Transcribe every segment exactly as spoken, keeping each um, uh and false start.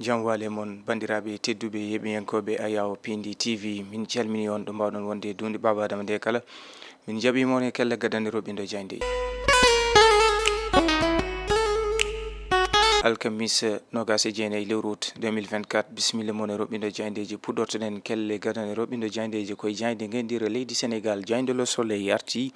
Jam waale mon, banndiraaɓe tedduɓe, yeeɓiyankooɓe Ayawo Pindi T V. Min calmini on ɗo mbaawɗon wonde duunde Baaba Adama nde kala. Min jaɓi mon e kelle gadane roɓindo jaaynde. Alkamis noogaas e jeenayi lewru août deux mille vingt-quatre, bisimilla mon e roɓindo jaayndeeji. Puɗɗortoɗen kelle gadane roɓindo jaayndeeji koye jaaynde ngenndiire leydi Senegaal, jaaynde Le Soleil arti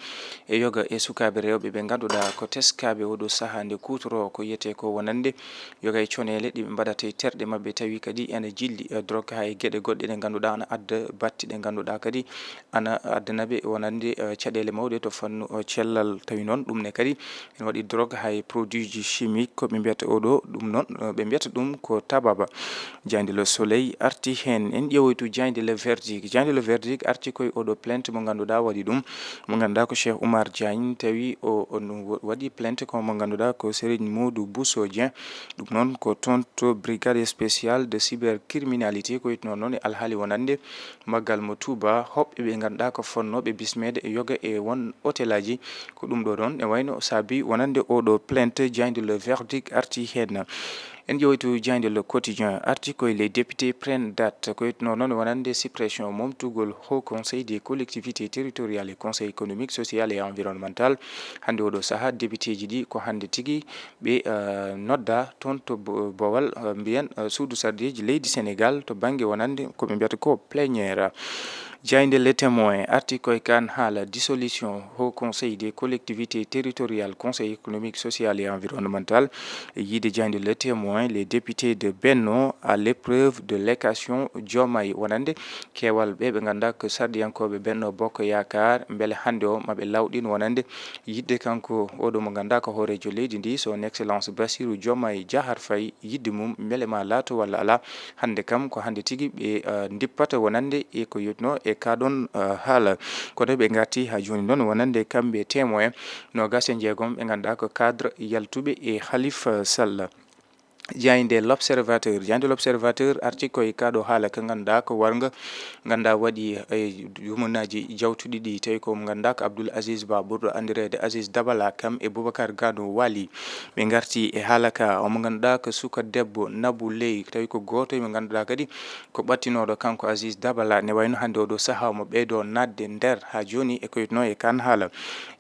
e yoga e sukaaɓe rewɓe ɓe ngannduɗaa ko teskaaɓe oɗo sahaa nde kuutoroo ko yiyetee ko wonande yoga e coneele ɗi ɓe mbaɗata e terɗe maɓɓe, tawi kadi ene jilli, eh, drogue haa e geɗe goɗɗe ɗe ngannduɗaa ana adda batte ɗe ngannduɗaa kadi ana addana ɓe wonande, eh, caɗeele mawɗe to fannu, eh, cellal. Tawi noon ɗum ne kadi ene waɗi drogue haa e produit ji chimique ko ɓe mbiyata oɗo ɗum noon, eh, ɓe mbiyata ɗum ko tababa. Jaaynde Le Soleil arti heen. En ƴeewoytu jaaynde Le Verdict. Jaaynde Le Verdict arti koye oɗo plainte mo ngannduɗaa waɗi ɗum, mo ngannduɗaa ko Cheikh Oumar Diagne, tawi o, o ɗum wa-, waɗi plainte ko mo ngannduɗaa ko Serigne Modou Bousso Dieng. Ɗum noon ko toon to brigade spéciale de cybercriminalité, ko wiyetnoo noon e alhaali wonande maggal mo Touba, hoɓɓe ɓe ngannduɗaa ko fonnooɓe bismeede e yoga e won hôtelaaji. Ko ɗum ɗo ɗoon e wayno saabi wonande oɗo plainte, jaaynde Le Verdict arti heen. En ƴeewoytu jaaynde Le Quotidien, arti koye les députés prennent date, ko wiyetnoo noon wonande suppression momtugol Haut Conseil des collectivités territoriales et Conseil économique, social et environnemental. Hannde oɗo sahaa, députéji ɗi ko hannde tigi ɓe, eh, nodda toon to Bo-, Bowal, eh, mbiyen, eh, suudu sardeeji leydi Senegaal to bannge wonande ko ɓe mbiyata ko plénière. Jaaynde Le Témoin arti koye kaan haala dissolution Haut Conseil des collectivités territoriales, Conseil économique, social et environnemental. E yiide jaaynde Le Témoin, les députés de Benno à l'épreuve de l'équation Diomaye, wonande keewal ɓe ɓe ngannduɗaa ko sardiyankooɓe Benno Bokk Yaakaar, mbele hannde o maɓe lawɗin wonande yiɗde kanko oɗo mo ngannduɗaa ko hooreejo leydi ndi, son excellence Bassirou Diomaye Diakhar Faye, yiɗde mum mbele ma laato walla alaa. Hannde kam ko hannde tigi ɓe, eh, ndippata wonande e ko yotno e kaa ɗoon, eh, haala. Kono ɓe ngarti haa jooni noon wonande kamɓe Témoin noogaas e jeegom ɓe ngannduɗaa ko cadre yaltuɓe e Khalifa Sall. Jaaynde L'Observateur. Jaaynde L'Observateur arti koye kaa ɗo haala ka ngannduɗaa ko warnga, ngannduɗaa waɗi e dumunaaji jawtuɗi ɗi, tawi ko mo ngannduɗaa ko Abdoul Aziz Ba ɓurɗo anndireede Aziz Dabala, kam e Boubacar Gano Wali. Ɓe ngarti e haala ka, omo ngannduɗaa ko suka debbo Nabou Leye, tawi ko gooto e mo ngannduɗaa kadi ko ɓattinooɗo kanko Aziz Dabala, ne wayno hannde oɗo sahaa omo ɓeydo naatde nder haa jooni e ko yotno e kaan haala.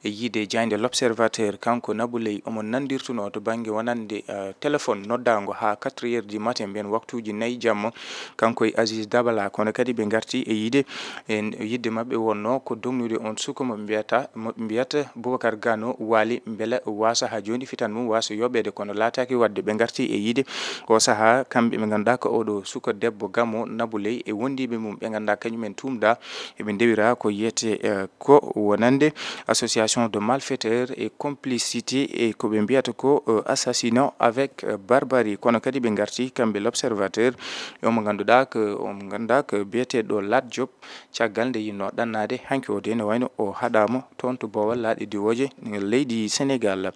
E yiide jaaynde L'Observateur, kanko Nabou Leye omo nanndirtunoo to bannge wonande, eh, téléphone noddaango haa quatre heures du matin, mbiyen waktuuji nayi jamma, kanko e Aziz Dabala. Kono kadi ɓe ngarti e yiide, e yiɗde maɓɓe wonno ko dognude on suka mo ɓe mbiyata, mo ɓe mbiyata Boubacar Gano Wali, mbela waasa haa jooni fitan mum waasa yoɓeede, kono laataaki waɗde. Ɓe ngarti e yiide o sahaa kamɓe ɓe ngannduɗaa ko oɗo suka debbo Gamo Nabou Leye e wondiiɓe mum ɓe ngannduɗaa kañumen tuumda eɓe ndewira ko yiyete, eh, ko wonande association de malfaiteurs et complicité e ko ɓe mbiyata ko, eh, assassinat avec, eh, barbarie. Kono kadi ɓe ngarti kamɓe L'Observateur e omo ngannduɗaa ko, omo ngannduɗaa ko biyeteeɗo Lat Diop, caggal nde yinno ɗannaade hanki o de ne wayno o haɗaama toon to Bowal laaɗe diwooje leydi Senegaal.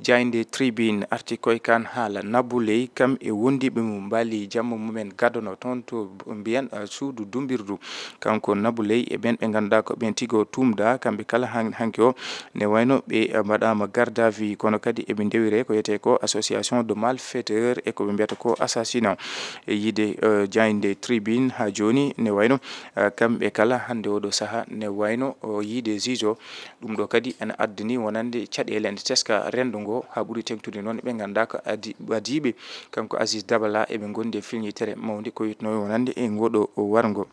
Jaaynde Tribune arti koye kaan haala Nabou Leye kam e wondiiɓe mum mbaali jamma mumen gadano toon to mbiyen, eh, suudu dumbirdu. Kanko Nabou Leye e ɓeen ɓe ngannduɗaa ko ɓeen tigo tuumda, kamɓe kala han-, hanki o ne wayno ɓe, eh, mbaɗaama garde à vue, kono kadi eɓe ndewire ko yetee ko association de malfaiteurs e ko ɓe mbiyata ko assassinat. E yiide, eh, jaaynde Tribune haa jooni ne wayno, eh, kamɓe kala hannde oɗo sahaa ne wayno o yiide juge o. Ɗum ɗo kadi ene addani wonande caɗeele ene teska renndo ngo haa ɓuri teŋtude noon ɓe ngannduɗaa ko adi-, adiiɓe kanko Aziz Dabala eɓe ngondi e filñitere mawnde ko yitnoo wonande e ngoɗo warngo.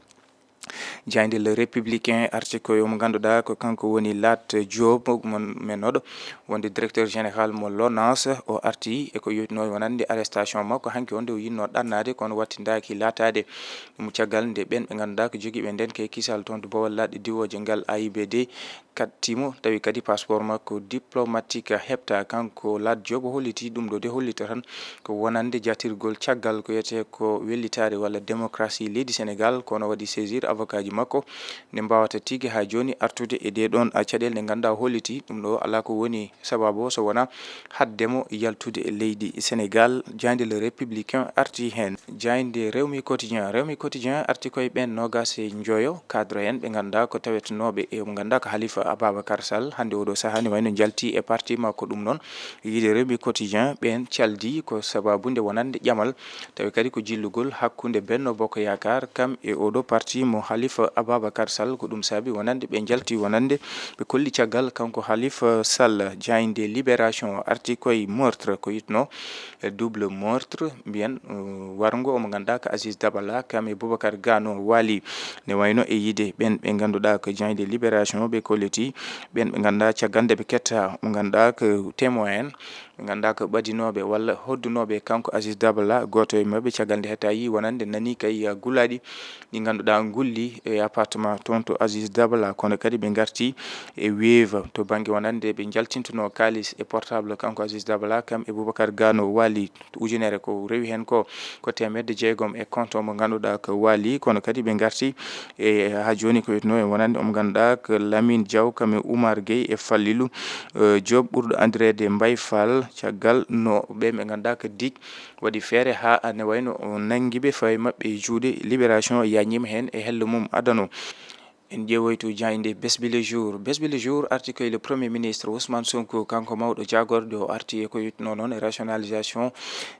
Jaaynde Le Républicain arti ko yo mo ngannduɗaa ko kanko woni Lat Diop, mon, men oɗo wonde directeur général mo l'ONAS. O arti e ko yotnoo wonande arrestation makko hanki on nde o yinno ɗannaade, kono wattindaaki laataade ɗum caggal nde ɓeen ɓe ngannduɗaa ko jogiiɓe nden kay kisal toon to Bowal laaɗe diwooje ngal A I B D kattimo, tawi kadi passeport makko diplomatique heɓta. Kanko Lat Diop o holliti ɗum ɗo de hollita tan ko wonande jatirgol caggal ko wiyetee ko wellitaare walla démocratie leydi Sénégal, kono waɗi saisir avocat ji makko nde mbaawata tigi haa jooni artude e ɗee ɗoon, a, caɗeele ɗe ngannduɗaa o holliti. Ɗum ɗo alaa ko woni sababu o so wonaa haɗde mo yaltude e leydi Sénégal. Jaaynde Le Républicain arti heen. Jaaynde Rewmi Quotidien. Rewmi Quotidien arti koye ɓeen noogaas e njoyo cadre en ɓe ngannduɗaa ko tawetnooɓe e mo ngannduɗaa ko Halifa Ababacar Sall hannde oɗo sahaa ne wayno njalti e parti makko. Ɗum noon yiide Rewmi Quotidien ɓeen caldi ko sababu nde wonande ƴamal, tawi kadi ko jillugol hakkunde Benno Bokk Yaakaar kam e oɗo parti mo Halifa Ababacar Sall. Ko ɗum saabi wonande ɓe njalti wonande ɓe kolli caggal kanko Halifa Sall. Jaaynde Libération arti koye meurtre ko yitno e double meurtre mbiyen, uh, warngo omo ngannduɗaa ko Aziz Dabala kam e Boubacar Gano Wali. Ne wayno e yiide ɓeen ɓe ngannduɗaa ko jaaynde Libération ɓe kolliti ɓeen ɓe ngannduɗaa caggal nde ɓe ketta mo ngannduɗaa ko témoin en ɓe ngannduɗaa ko ɓadinooɓe walla hoddunooɓe kanko Aziz Dabala. Gooto e maɓɓe caggal nde hetta yi wonande nani kay, uh, gulaɗi ɗi ngannduɗaa ngulli e appartement toon to Aziz Dabala, kono kadi ɓe ngarti e weeva to bannge wonande ɓe njaltintuno kaalis e portable kanko Aziz Dabala kam e Boubacar Gano Wali. Ujunere ko rewi heen ko ko teemedde jeegom e konto mo ngannduɗaa ko Wali, kono kadi ɓe ngarti e haa jooni ko wiyetnoo e wonande omo ngannduɗaa ko Lamine Diaw kam e Oumar Gueye e Fallilou, eh, Diop ɓurɗo anndireede Mbaye Fall, caggal no ɓe ɓe ngannduɗaa ko dig waɗi feere haa ne wayno o nanngi ɓe fawi maɓɓe e juuɗe. Libération yañiima heen e hello mum adano. En ƴeewoytu jaaynde Besbi le Jour. Besbi le Jour arti koye le Premier Ministre Ousmane Sonko, kanko mawɗo jaagorɗe o arti e ko yitnoo noon e rationalisation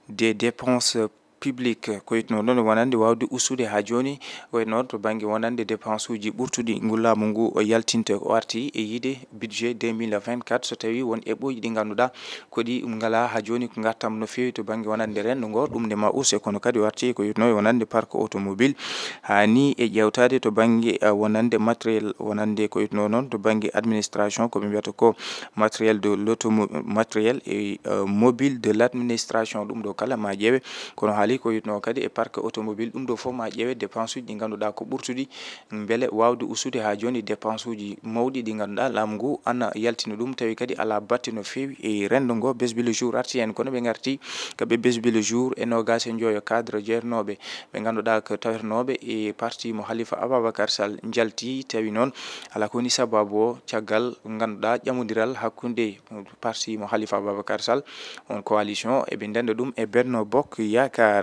des dépenses publiques. Ko yitnoo noon wonande waawde ustude haa jooni, ko wayno to bannge wonande dépense uji ɓurtuɗi ngu laamu ngu o yaltinte. O arti e yiide budget deux mille vingt-quatre so tawii won eɓɓooji ɗi ngannduɗaa ko ɗi ngalaa haa jooni ko ngartam no feewi to bannge wonande renndo ngo, ɗum ne ma use, kono kadi o arti ko yitnoo e wonande parc automobile. Haa ni e ƴeewtaade to bannge, eh, wonande matériel, wonande ko yitnoo noon to bannge administration, ko ɓe mbiyata ko matériel de l'automo-, matériel et, eh, mobile de l'administration, ɗum ɗo kala ma ƴeewe. Kono haali ko yitnoo kadi e parc automobile, ɗum ɗo fof ma ƴeewe dépense uji ɗi ngannduɗaa ko ɓurtuɗi, mbele waawde ustude haa jooni dépense uji mawɗi ɗi ngannduɗaa laamu ngu ana yaltina ɗum, tawi kadi alaa batte no feewi e renndo ngo. Besbi le Jour arti heen, kono ɓe ngarti ka ɓe Besbi le Jour e noogaas e njoyo cadre jeernooɓe ɓe ngannduɗaa ko tawetnooɓe e parti mo Halifa Ababacar Sall njalti, tawi noon alaa ko woni sababu o caggal ngannduɗaa ƴamondiral hakkunde parti mo Halifa Ababacar Sall, on coalition, eɓe ndenda ɗum e Benno Bokk Yaakaar.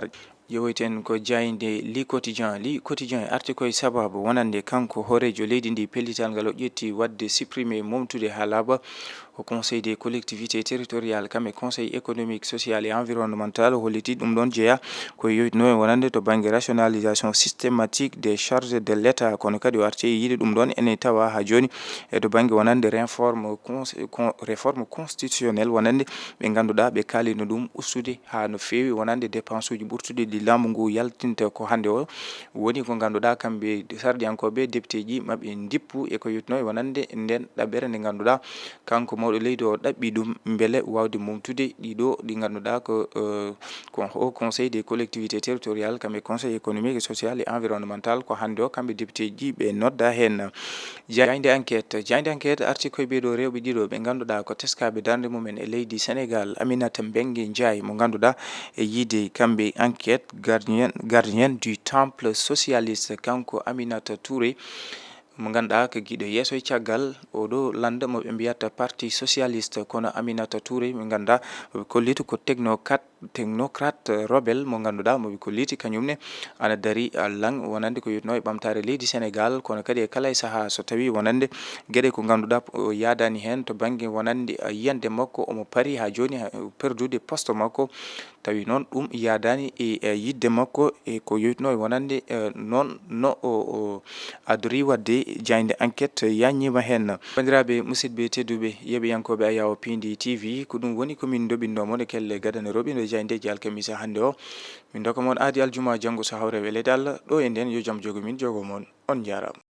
Ƴeewoyten ko jaaynde Le Quotidien. Le Quotidien arti koye sababu wonande kanko hooreejo leydi ndi pellital ngal o ƴetti waɗde supprimer, momtude haa laaɓa, ko Conseil des collectivités territoriales, kam e Conseil économique, social et environnemental, o holliti ɗum ɗoon jeyaa ko yowitnoo e wonande to bannge rationalisation systématique des charges de l'État. Kono kadi o arti e yiide ɗum ɗoon ene tawa haa jooni e to bannge wonande réforme cons-, con-, réforme constitutionnelle wonande ɓe ngannduɗaa ɓe kaalino ɗum ustude haa no feewi wonande dépense uji ɓurtuɗi ɗi laamu ngu yaltinta ko hannde o. Woni ko ngannduɗaa kamɓe sarɗiyankooɓe député ji maɓɓe ndippu e ko yowitnoo e wonande nden ɗaɓɓere nde ngannduɗaa kanko mawɗo leydi o ɗaɓɓi ɗum mbele waawde momtude ɗiɗo ɗi ngannduɗaa ko, eh, ko Haut Conseil des collectivités territoriales, kamɓe Conseil économique et social et environnemental, ko hannde o kamɓe député ji ɓe nodda heen. Jaaynde Enquête, jaaynde Enquête arti koye ɓee ɗoo rewɓe ɗiɗo ɓe ngannduɗaa ko teskaaɓe darnde mumen e leydi Sénégal, Aminata Mbengue Ndiaye mo ngannduɗaa e yiide kamɓe Enquête, gardien, gardien du temple socialiste, kanko Aminata Touré, mo ngannduɗaa ko giɗo yeeso e caggal oɗo lannda mo ɓe mbiyata Parti Socialiste. Kono Aminata Touré mo ngannduɗaa ɓe kolliti ko technocrate, technocrate rebelle mo ngannduɗaa mo ɓe kolliti kañum ne ana darii, ah, laŋ wonande ko yowitnoo e ɓamtaare leydi Sénégal, kono kadi e kala e sahaa so tawii wonande geɗe ko ngannduɗaa o yaadaani heen to bannge wonande, ah, yiyannde makko omo parii haa jooni, ah, perdude poste makko. Tawi noon ɗum yaadaani e, e yiɗde makko e ko yowitnoo e wonande, e, noon no o, o adorii waɗde. Jaaynde Enquête yaññiima heen. Banndiraaɓe, musidɓe tedduɓe, yeeɓiyankooɓe Ayawo Piindi T V, ko ɗum woni ko min ndoɓinnoo mon e kelle gadane roɓindo jaayndeeji alkamisa hannde o. Min ndokka mon aadi aljuma janngo so hawre weleede Allah. Ɗo e nden yo jam jogo min jogo mon. On njaaraama.